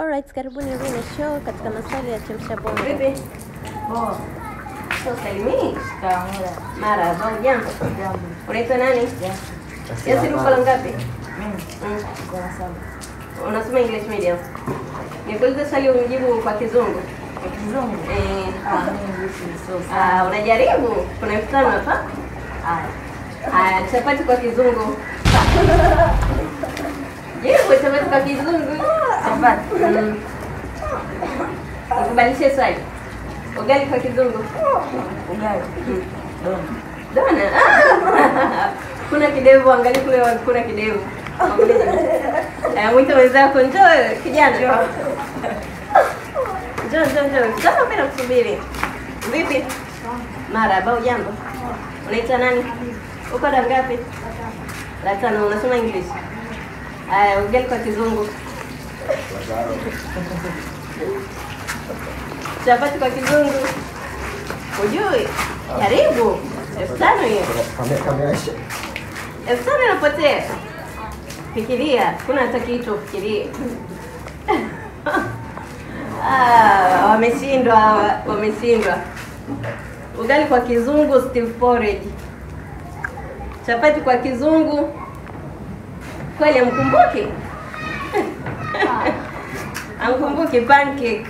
Alright, karibuni Rina Show katika maswali ya Chemsha Bongo. Vipi? Poa. Salimii. Shikamoo. Marhaba, hujambo? Jambo. Unaitwa nani? Yasir, uko la ngapi? Mimi niko la saba. Unasoma English medium. Nikuulize swali umjibu kwa Kizungu. Kwa Kizungu? Eh. Ah, mimi English ni so sana. Ah, unajaribu? Kuna 5000 hapa. Haya. Haya, chapati kwa Kizungu. Jibu chapati kwa Kizungu. Chapati. Nikubadilishe swali. Ugali kwa Kizungu. Ugali. Dona. Dona. Ah! Kuna kidevu, angalia kule kuna kidevu. Mwite mwenzako, njoo kijana. Njoo, njoo, njoo. Sasa mimi nakusubiri. Vipi? Marhaba, hujambo? Unaitwa nani? Uko da ngapi? La tano. Unasoma English? Haya, ugali kwa Kizungu. Chapati kwa Kizungu. Hujui? Karibu. 5000 hiyo. 5000 inapotea. Fikiria, kuna hata kitu ufikirie. Ah, wameshindwa, wameshindwa. Ugali kwa Kizungu, stew porridge. Chapati kwa Kizungu. Kweli hamkumbuki? Hamkumbuki pancake.